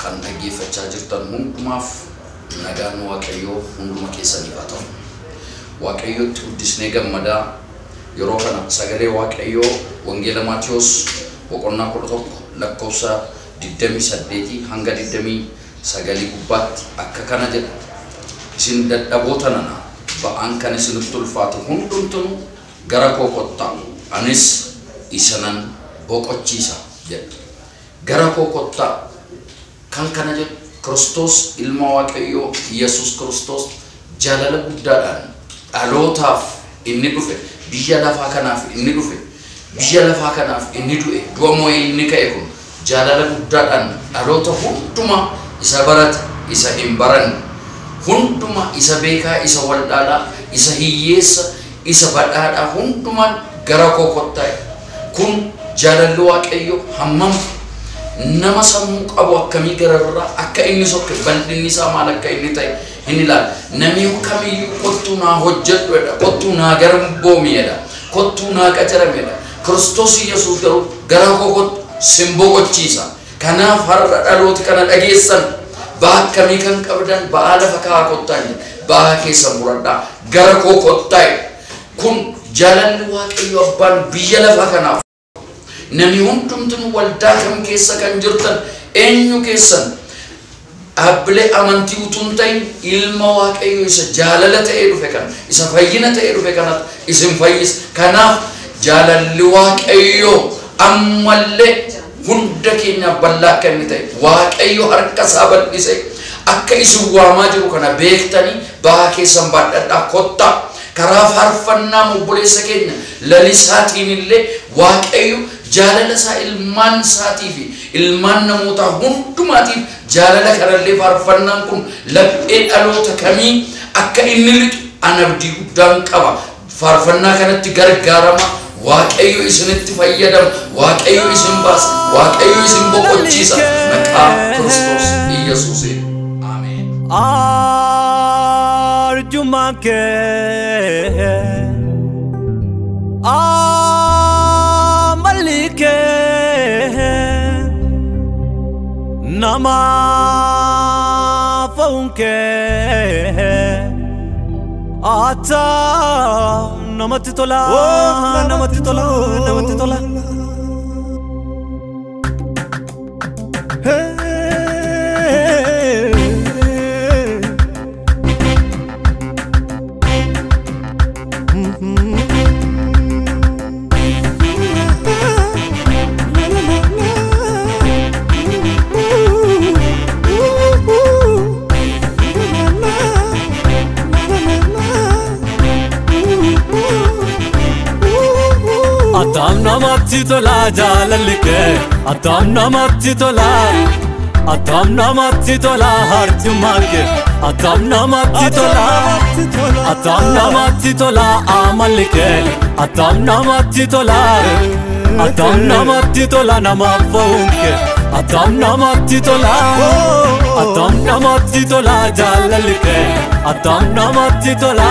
Kan dhaggeeffachaa jirtan hundumaaf nagaan Waaqayyoo hunduma keessaniif haa ta'u. Waaqayyotti guddisnee gammadaa yeroo kana sagalee Waaqayyoo Wangeela Maatiyos boqonnaa 11 lakkoofsa 28 hanga 29 gubbaatti akka kana jedha. Isin dadhaboota nana ba'aan kan isinitti ulfaate hundumtuu gara koo kottaa anis isinan boqochiisa jedha. Gara koo kottaa kan kana jedhu Kiristoos ilma Waaqayyoo Yesuus Kiristoos jaalala guddaadhaan dhalootaaf inni dhufe, biyya lafaa kanaaf inni dhufe, biyya lafaa kanaaf inni du'e, du'a moo'ee inni ka'e kun jaalala guddaadhaan dhaloota hundumaa isa barate, isa hin baranne, hundumaa isa beekaa, isa waldhaalaa, isa hiyyeessa, isa badhaadhaa hundumaan gara koo kottaa. Kun jaalalli Waaqayyoo hammam nama sammuu qabu akkamii gararraa akka inni sokke bal'inni isaa maal akka inni ta'e hin ilaalu. Namni kamiyyuu kottuu naa hojjedhu jedha, kottuu naa garboomi jedha, kottuu naa qacarame jedha. Kiristoos Yesuus garuu gara koo kottu sin boqochiisa. Kanaaf har'a dhalooti kana dhageessan ba'aa akkamii kan qabdan ba'aa lafa kaa'aa kottaa jedha. Ba'aa keessa muradhaa gara koo kottaa jedha. Kun jaalalli Waaqayyo abbaan biyya lafaa kanaaf namni hundumtuu waldaa kam keessa kan jirtan eenyu keessan dhaabbilee amantii utuu hin ta'in ilma Waaqayyo isa jaalala ta'ee dhufe kana isa fayyina ta'ee dhufe kanatti isin fayyisa. Kanaaf jaalalli Waaqayyo ammallee hunda keenyaaf bal'aa akka inni ta'e Waaqayyo harka isaa bal'isee akka isin waamaa jiru kana beektanii ba'aa keessan baadhadhaa kottaa. Karaa faarfannaa obboleessa keenya lalisaatiin illee Waaqayyo jaalala isaa ilmaan isaatii fi ilmaan namootaa hundumaatiif jaalala kanallee faarfannaan kun laphee dhaloota kamii akka inni lixu an abdii guddaan qaba. Faarfannaa kanatti gargaarama. Waaqayyo isinitti fayyadama. Waaqayyo isin baasa. Waaqayyo isin boqochiisa. Maqaa Kiristoos Iyyasuusiin. Ameen. Arjummaan kee amalli kee namaaf ta'uun kee attam namatti tola, namatti tola, namatti tola. Attam namatti tola jaalalli kee, attam namatti tola, attam namatti tola harjummaan kee, attam namatti tola, attam namatti tola amalli kee, attam namatti tola, attam namatti tola namaaf ba'uun kee, attam namatti tola, attam namatti tola jaalalli kee, attam namatti tola,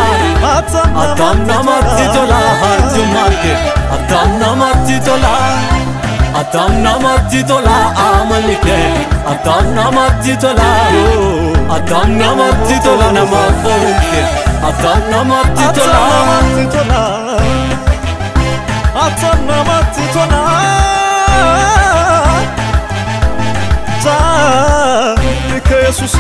attam namatti tola harjummaan kee, attam namatti tola, attam namatti tola amalli kee, attam namatti tola, attam namatti tola namaaf ba'uun kee, attam namatti tola. Attam namatti tola. Jaalli kee Yesuus.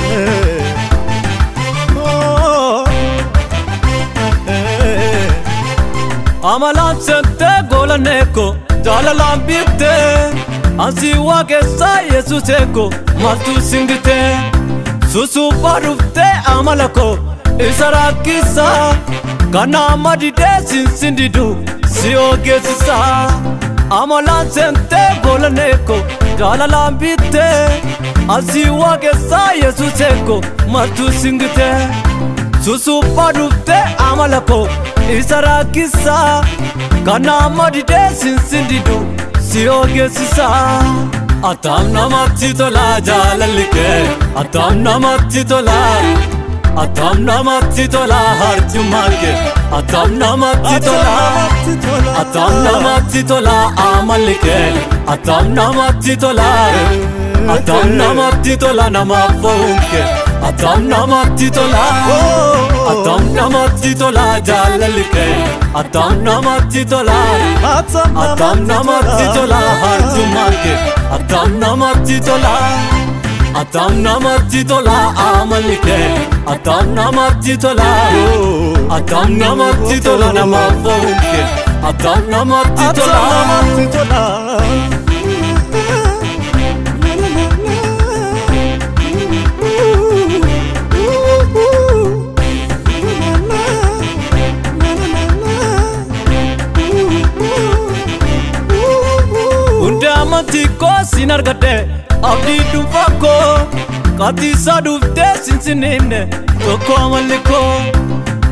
Amalaan seentee goolanneeko jaalalaan biittee ansi waaqessaa Yesuuseeko maaltu singitee susuuphaa dhuftee amala koo isa rakkisaa kan nama didee sinsindidu si ogeessisaa. Amalaan seentee goolanneeko jaalalaan biittee ansi waaqessaa Yesuuseeko maaltu singitee susuuphaa dhuftee amala koo isa rakkisaa kan nama didee sinsindidu si ogeessisaa. Attam namatti tola jaalalli kee, attam namatti tola, attam namatti tola harjummaan kee, attam namatti tola, attam namatti tola amalli kee, attam namatti tola, Attam namatti tola namaaf ba'uun kee, attam namatti tola. Attam namatti tola jaalalli kee, attam namatti tola. Attam namatti tola harjummaan kee, attam namatti tola. Attam namatti tola amalli kee, attam namatti tola. Attam namatti tola namaaf ba'uun kee, attam namatti tola. Namatti tola. Hunda amantii koo sin argadhe, abdii dhuunfaa koo qatiisaa dhuftee sin siniinne tokko amalli koo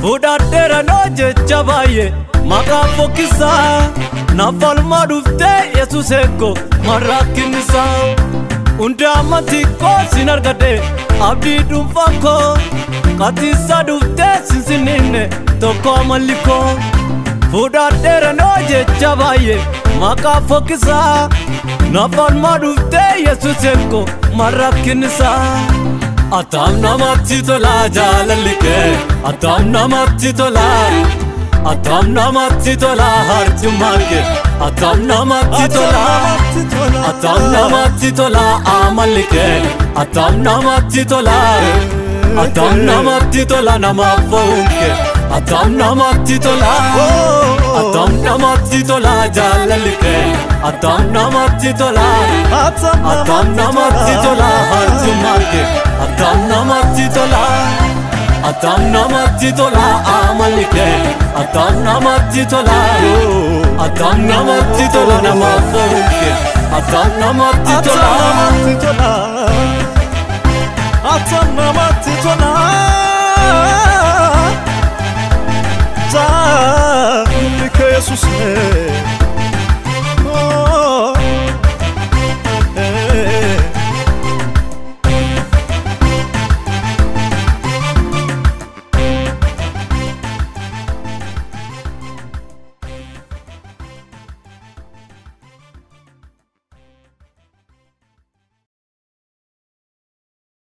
fudhadheera noo jecha baay'ee maqaa fokkisaa naaf falmaa dhuftee Yesuus eekko marraakkinnisaa. Hunda amantii koo sin argadhe, abdii dhuunfaa koo qatiisaa dhuftee sin siniinne tokko amalli koo fudhadheera noo jecha baay'ee maqaa fokkisaa naaf falmaa dhuftee Yesuus eekko marraakkinnisaa. Attam namatti tola jaalalli kee, attam namatti tola. Attam namatti tola harjummaan kee, attam namatti tola. Attam namatti tola amalli kee, attam namatti tola. Attam namatti tola namaaf ba'uun kee, attam namatti tola. Attam namatti tola jaalalli kee, attam namatti tola. Attam namatti tola harjummaan kee, attam namatti tola. Attam namatti tola amalli kee, attam namatti tola. Attam namatti tola namaaf ba'uun kee, attam namatti tola. Namatti tola. Attam namatti tola. Jaalalli kee Yesuus.